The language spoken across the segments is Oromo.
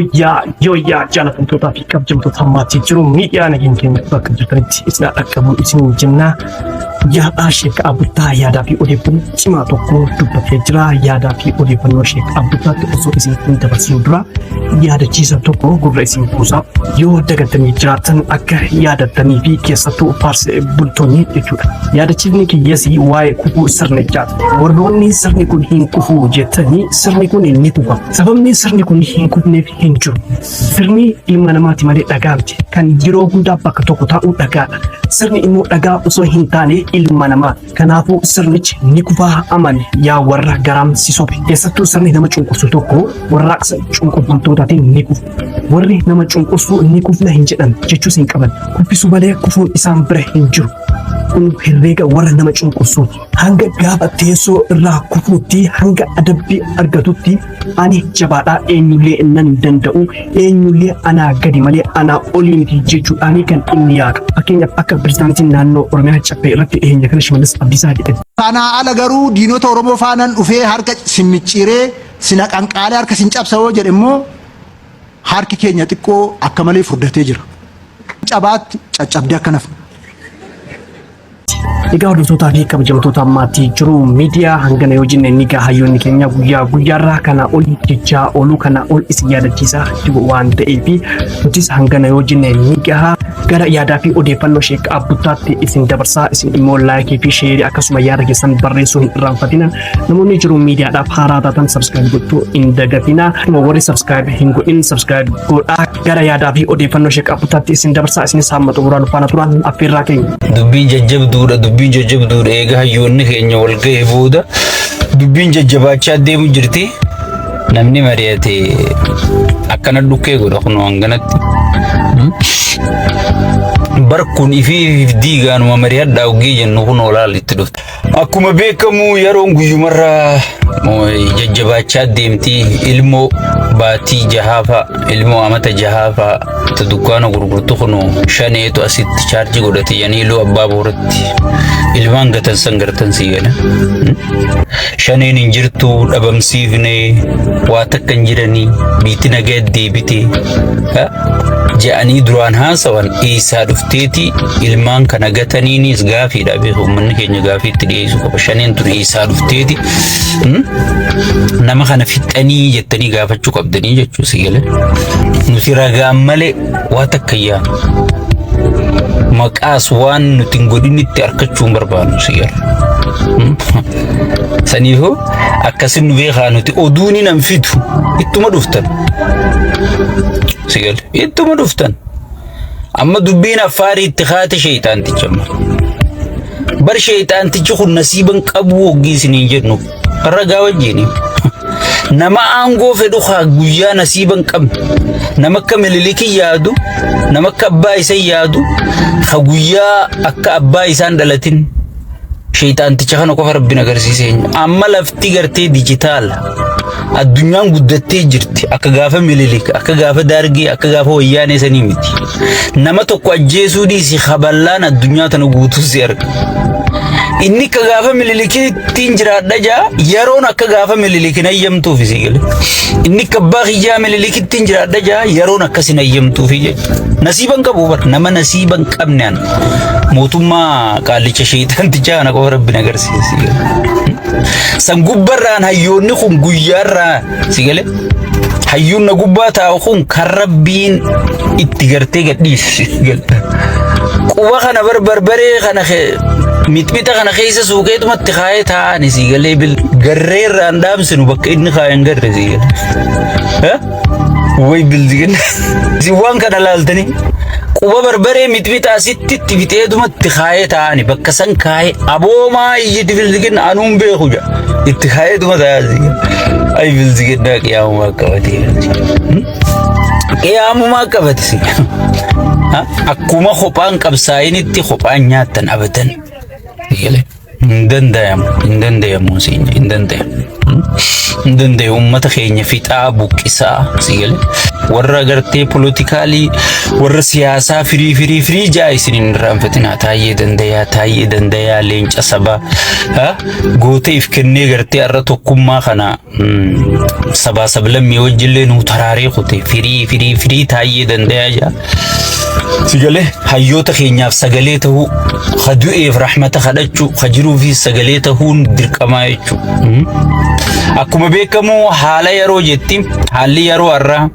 Yooyyaa yooyyaa, jaalatamtootaa fi kabajamtoota maatii jiru miidiyaa, nageenya keenya bakka jirtanitti isin dhaqqabu isin jenna. Yaadhaa Sheek Abuttaa yaadaa fi odeeffannoo cimaa tokko dubbatee jira. Yaadaa fi odeeffannoo Sheek Abuttaatti osoo isin hin dabarsin dura yaadachiisa tokko gurra isin buusa. Yoo dagattanii jiraatan akka yaadattanii fi keessattuu faarsee bultoonni jechuudha. Yaadachiifni kiyyas waa'ee kufuu sirnichaati. Warroonni sirni kun hin kufuu jettanii, sirni kun ni kufa. Sababni sirni kun hin kufneef hin jiru. Sirni ilma namaati malee dhagaa miti. Kan yeroo hundaa bakka tokko taa'u dhagaadha. Sirni immoo dhagaa osoo hin taane ilma namaati. Kanaafuu sirnichi ni kufaa, amani yaa warra garaan si sobe. Keessattuu sirni nama cunqursu tokko warraaqsa cunqurfamtootaatiin ni kufa. Warri nama cunqursu ni kufna hin jedhan jechuus hin qaban. Kuffisuu malee kufuun isaan bira hin jiru. Kun herreega warra nama cunqursuuti. Hanga gaafa teessoo irraa kufuutti, hanga adabbii argatutti, ani jabaadhaa, eenyullee nan danda'u, eenyullee anaa gadi malee anaa olii miti jechuudhaani kan inni yaadu. Fakkeenyaaf, akka pirezidaantiin naannoo Oromiyaa Caffee irratti dhiyeenya kana Shimallis Abdiisaa jedhe. Kanaa ala garuu diinota Oromoo faanan dhufee harka sin micciiree, sin haqanqaalee, harka sin cabsa yoo jedhe immoo harki keenya xiqqoo akka malee furdatee jira. Cabaatti caccabdee akka nafne. Egaa hordoftoota fi kabajamtoota maatii jiru miidiyaa, hangana yoo jenne ni gaha. Hayyoonni keenya guyyaa guyyaarraa kana ol jechaa ooluu, kana ol isin yaadachiisaa jiru waan ta'eef, nutis hangana yoo jenne ni gaha. Gara yaadaa fi odeeffannoo Sheek Abbuttaatti isin dabarsaa. Isin immoo like fi share, akkasuma yaada keessan barreessuu hin irraanfatina. Namoonni jiru miidiyaadhaaf haaraa taatan subscribe gochuu hin dagatina. Warri subscribe hin godhin subscribe godhaa. Gara yaadaa fi odeeffannoo Sheek Abbuttaatti isin dabarsaa. Isinis hamma xumuraan faana turan affeerraa keenya. Dubbiin jajjabduudha, dubbiin jajjabduudha. Eega hayyoonni keenya wal ga'e booda dubbiin jajjabaachaa deemu jirti. Namni mari'ate akkana dhukkee godha kun hanganatti. Bar kun ifii diigaanuma mari'adhaa oggii jennu kun olaal itti dhufte. Akkuma beekamu yeroon guyyumarraa jajjabaachaa deemti. Ilmoo baatii jahaafaa, ilmoo amata jahaafaa ta dukkaana gurgurtu kun shaneetu asitti chaarjii godhate yaniiluu abbaa booratti ilmaan gatan san gartan sii gala. Shaneen hin jirtu, dhabamsiifne, waa takka hin jiranii, biitti nagaa deebite je'anii duraan haasawan eessaa dhufteeti ilmaan kana gataniinis gaafiidha beeku. Uummanni keenya gaafii itti dhiyeessuu qaba. Shaneen tun eessaa dhufteeti nama kana fixanii jettanii gaafachuu qabdanii jechuu si galee. Nuti ragaan malee waa takka yaa maqaas waan nuti hin godhinitti argachuu hin barbaannu si gala. Saniifuu akkasin nu beekaa, nuti oduuni nan fidu, ittuma dhuftan. Si gale, ittuma dhuftan. Amma dubbiin Affaarii itti kaate sheeyxaanticha amma. Bar sheeyxaantichi kun nasiiban qabu hoggii isiniin jennu ragaa wajjini. Nama aangoo fedhu haa guyyaa nasiiban qabne. Nama akka Mililikii yaadu, nama akka abbaa isa yaadu, haa guyyaa akka abbaa isaan dhalatin. Sheeyxaanticha kana qofa rabbiin agarsiisee. Amma lafti gartee dijitaala. Addunyaan guddattee jirti. Akka gaafa Mililik, akka gaafa Daargee, akka gaafa Wayyaanee sanii miti. Nama tokko ajjeesuu dhiisi, kaballaan addunyaa tana guutuu si arga. Inni akka gaafa Mililikittiin jiraadha jaa, yeroon akka gaafa Mililik hin hayyamtuuf si gale. Inni akka abbaa kiyyaa Mililikittiin jiraadha jaa, yeroon akkas hin hayyamtuuf jechuudha. Nasiiban qabu bar, nama nasiiban qabne an. Mootummaa qaallicha sheexantichaa kana qofa rabbiin agarsiisa. San gubbarraan hayyoonni kun guyyaarraa si gale. Hayyuun na gubbaa taa'u kun kan rabbiin itti gartee gadhiise. Quba kana bar barbaree kana mixmixa kana keessa suuqeetumatti kaayee taa'ani si galee bil garreerraan dhaamsinu bakka inni kaayan garre si gale. Way bildigin. Isin waan kana laaltanii quba barbaree mixmixa asitti itti fixeetumatti kaayee taa'ani bakka san kaayee aboomaa iyyiti bildigin anuun beeku jaa. Itti kaayeetuma taa'aa si gale. Ay bildiginnaa, qiyaamumaa qabatee. Qiyaamumaa qabate si. Akkuma kophaan qabsaa'initti kophaan nyaattan abadan. Hin danda'amu, hin danda'amu siin, hin danda'amu. Hin danda'amu, uummata keenya fixaa buqqisaa si gale. Warra gartee politikaalii, warra siyaasaa firii firii firii jaa isin hin irraanfatinaa. Taayyee Dandayaa, Taayyee Dandayaa leenca sabaa goota if kennee gartee har'a tokkummaa kana sabaa sablammii wajjillee nuu taraaree kute firii firii firii Taayyee Dandayaa jaa. Sigalee hayyoota keenyaaf sagalee tahuu, ka du'eef rahmata kadhachuu, ka jiruufis sagalee tahuun dirqamaa jechuudha. Akkuma beekamu haala yeroo jetti, haalli yeroo har'aa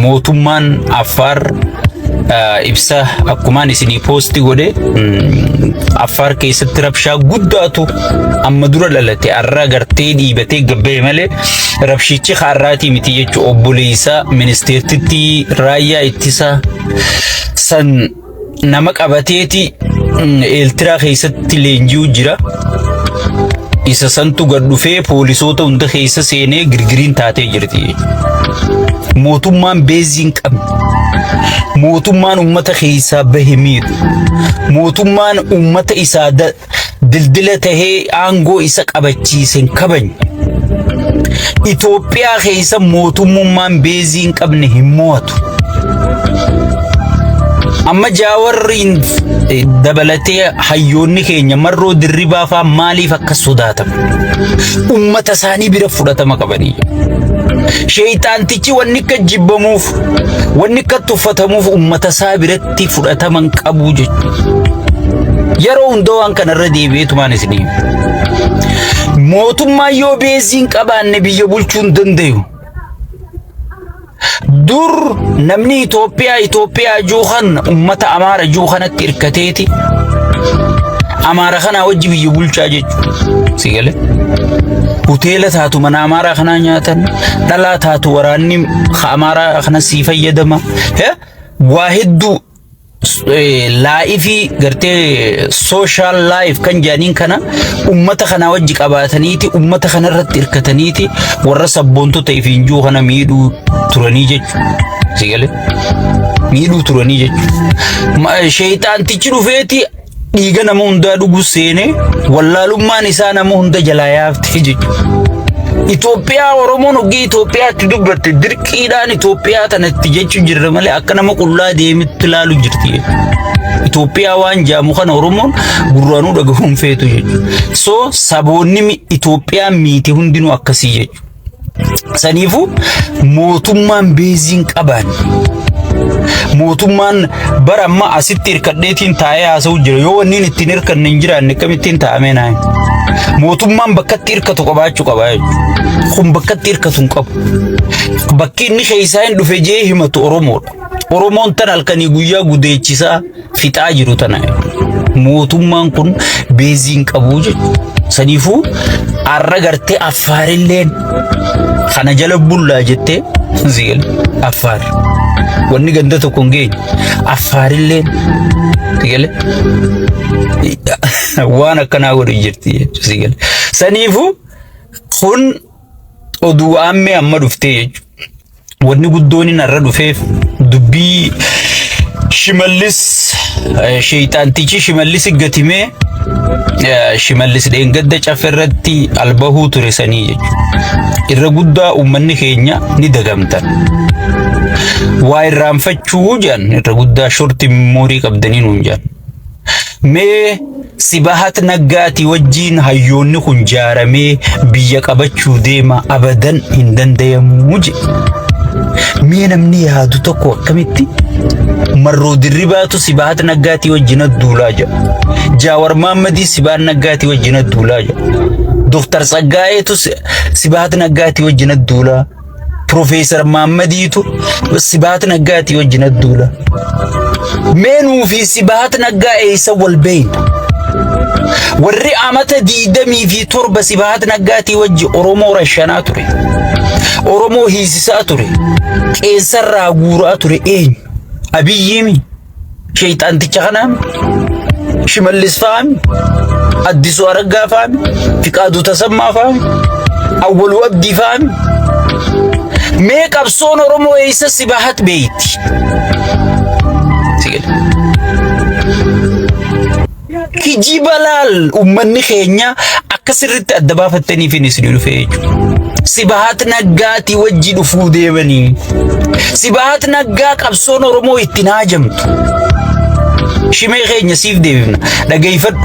mootummaan Affaar ibsa akkumaan isinii poosti godhe, Affaar keessatti rabshaa guddaatu amma dura dhalate, har'a gartee dhiibatee gabbee malee rabshichi har'aatii miti jechuudha. Obboleessa ministeertitti raayyaa ittisa san nama qabateeti Eeltiraa keessatti leenji'u jira. Isa santu gad dhufee poolisoota hunda keessa seenee girgiriin taatee jirti. Mootummaan beezii hin qabne, mootummaan uummata keessaa bahe miidhu, mootummaan uummata isaa dildila tahee aangoo isa qabachiise hin kabajne. Itoophiyaa keessa mootummummaan beezii hin qabne hin mo'atu. Amma Jaawarriin dabalatee hayyoonni keenya Marroo Dirribaa fa'aa maaliif akka sodaatamu? Uummata isaanii bira fudhatama qabanii. Sheeyxaantichi wanni akka jibbamuuf, wanni akka tuffatamuuf uummata isaa biratti fudhatama hin qabu jechuudha. Yeroo hunda waan kanarra deebi'eetumaan isinii hima. Mootummaan yoo beezii hin qabaanne biyya bulchuu hin danda'u. Dur namni Itoophiyaa Itoophiyaa juukan ummata Amaara juukanatti hirkateeti Amaara kanaa wajji biyya bulchaa jechuudha. Si galee? Hoteela taatu mana Amaaraa kanaa nyaatan, dhalaa taatu waraanni Amaaraa kana sii fayyadama. Waa hedduu laayifii gartee social life kan jedhaniin kana ummata kanaa wajji qabaataniiti, ummata kana irratti hirkataniiti warra sabboontota ifiin jiru kana miidhuu turanii jechuudha. Si galee? Miidhuu turanii jechuudha. Sheeyxaantichi dhufeeti dhiiga nama hundaa dhuguu seenee wallaalummaan isaa nama hunda jalaa yaaftee jechuudha. Itoophiyaa Oromoon hoggii Itoophiyaatti dubbatte dirqiidhaan Itoophiyaa tanatti jechuu jirra malee akka nama qullaa deemutti ilaalu jirti jechuudha. Itoophiyaa waan jaamu kana Oromoon gurraanuu dhagahuun feetu jechuudha. So saboonni Itoophiyaa miite hundinuu akkasii jechuudha. Saniifuu mootummaan beezii hin qabaanne, mootummaan bara amma asitti hirkadheetiin taa'ee haasa'u jira, yoo wanni ittiin hirkanne hin jiraanne akkamittiin taa'amee naa? Mootummaan bakkatti hirkatu qabaachuu qaba jechuudha. Kun bakkatti hirkatu hin qabu. Bakki inni keessaa hin dhufe jee himatu Oromoodha. Oromoon tan halkanii guyyaa gudeechisaa fixaa jiru tana. Mootummaan kun beezii hin qabu jechuudha. Saniifuu har'a gartee Affaarilleen kana jala bullaa jettee zigale Affaar. Wanni ganda tokko hin geenye Affaarilleen zigale waan akkanaa godhu jirti jechuudha zigale. Saniifuu kun oduu aammee amma dhuftee jechuudha. Wanni guddoon inni har'a dhufeef dubbii Shimallis, sheeyxaantichi Shimallis gatimee Shimallis dheengadda caffe irratti albahuu ture sanii jechuudha. Irra guddaa uummanni keenya ni dagamtan. Waa irraanfachuu jedhan, irra guddaa short memory qabdanii nuun jedhan. Mee Sibahat Naggaati wajjiin hayyoonni kun jaaramee biyya qabachuu deema, abadan hin danda'amu jedhe. Mee namni yaadu tokko akkamitti Marroo Dirribaatu Sibahat Naggaatii wajjin duulaa jedha? Jaawar Maammadii Sibahat Naggaatii wajjin duulaa jedha. Dooktar Tsaggaayeetu Sibahat Naggaatii wajjin duulaa. Profeesar Maammadiitu Sibahat Naggaatii wajjin duula. Mee nuu fi Sibahat Naggaa eessa wal beeyna? Warri amata 27 Sibahat Naggaatii wajji Oromoo rashanaa ture. Oromoo hiisisaa ture. Qeensarraa guuraa ture eenyu? Abiyyiimi. Sheeyxaanticha kanaami. Shimallis fa'aami. Addisuu Araggaa fa'aami. Fiqaaduu Tasammaa fa'aami. Awwaluu Abdii fa'aami. Mee qabsoon Oromoo eessa Sibahat beeyti? Sigale. Kijiba laal, uummanni keenya akka sirriitti adda baafattaniif inni isin dhufee jechuudha. Sibahat Naggaatii wajji dhufuu deemanii. Sibahat Naggaa qabsoon Oromoo ittiin haajamtu. Shimee keenya siif deebifna. Dhageeffadhu.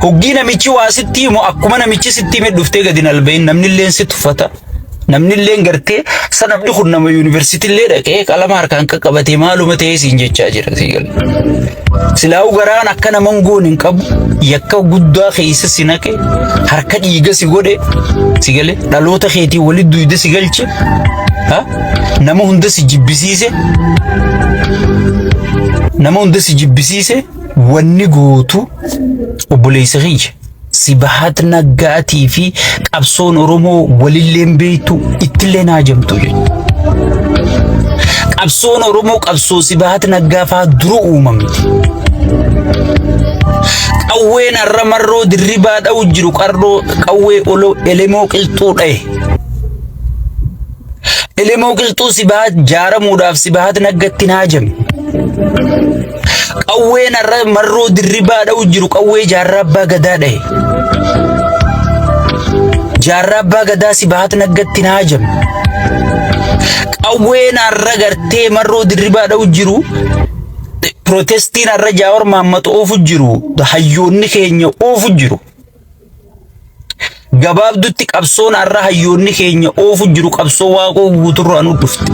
Hoggii namichi waa sitti himu akkuma namichi sitti hime dhuftee gadi hin albayin, namni illeen si tuffata. Namni illeen gartee sa namni kun nama yuunivarsiitii illee dhaqee qalama harkaan qaqqabatee maaluma ta'ee siin jechaa jira sii gala. Silaa'uu garaan akka nama hin goone hin qabu, yakka guddaa keessa si naqe, harka dhiiga si godhe, si gale, dhaloota keetii walitti duyda si galche, ha? Nama hunda si jibbisiise, nama hunda si jibbisiise. Wanni gootu, obboleessa kiyya, Sibahat Naggaatii fi qabsoon Oromoo walilleen beektu, ittillee naajamtu jechuudha. Qabsoon Oromoo qabsoo Sibahat Naggaa fa'aa dura uumamte. Qawween har'a Marroo Dirribaa dha'u jiru qarroo qawwee oloo Elemoo Qilxuu dha'e. Elemoo Qilxuu Sibahat jaaramuudhaaf Sibahat Naggatti naajame. Qawween har'a Marroo Dirribaa dha'u jiru qawwee Jaarraa Abbaa Gadaa dha'e. Jaarraa Abbaa Gadaa Sibahat Naggatti naajame. Qawween har'a gartee Marroo Dirribaa dha'u jiru, protestiin har'a Jaawar Mahammad oofu jiru, hayyoonni keenya oofu jiru. Gabaabdutti qabsoon har'a hayyoonni keenya oofu jiru qabsoo Waaqoo Guuturraa nu dhufte.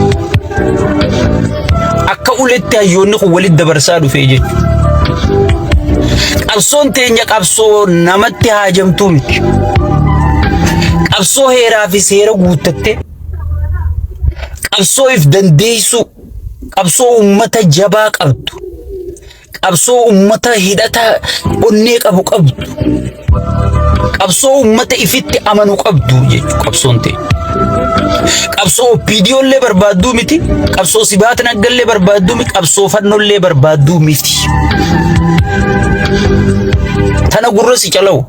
Akka uletti hayyoonni kun walitti dabarsaa dhufee jechuudha. Qabsoon teenya qabsoo namatti haajamtuu miti. Qabsoo heeraa fi seera guuttatte, qabsoo if dandeessuu, qabsoo uummata jabaa qabdu, qabsoo ummata hidhata onnee qabu qabdu, qabsoo ummata ifitti amanu qabdu jechuudha qabsoon ta'e. Qabsoo OPDO illee barbaadduu miti, qabsoo Sibaat Naggallee barbaadduu miti, qabsoo Fannollee barbaadduu miti. Tana gurra si calawu.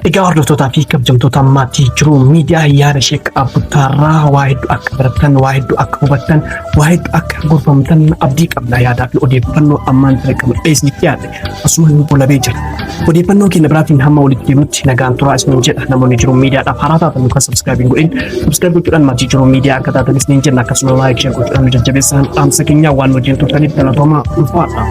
Egaa hordoftootaa fi kabajamtoota maatii Jiruu Miidiyaa, yaada Sheek Abbuttaarraa waa hedduu akka barattan, waa hedduu akka hubattan, waa hedduu akka gorfamtan abdii qabna. Yaadaa fi odeeffannoo ammaan tana qabadhee isiniif dhiyaate asuma nu golabee jira. Odeeffannoo keenya biraatiin hamma walitti deemnutti nagaan turaa isiniin jedha. Namoonni Jiruu Miidiyaadhaaf haaraa taatan yookaan subscribe hin godhin, subscribe gochuudhaan maatii Jiruu Miidiyaa akka taatan isiniin jenna. Akkasuma like, share gochuudhaan nu jajjabeessan dhaamsa keenya. Waan wajjin turtaniif galatoomaa, ulfaadha.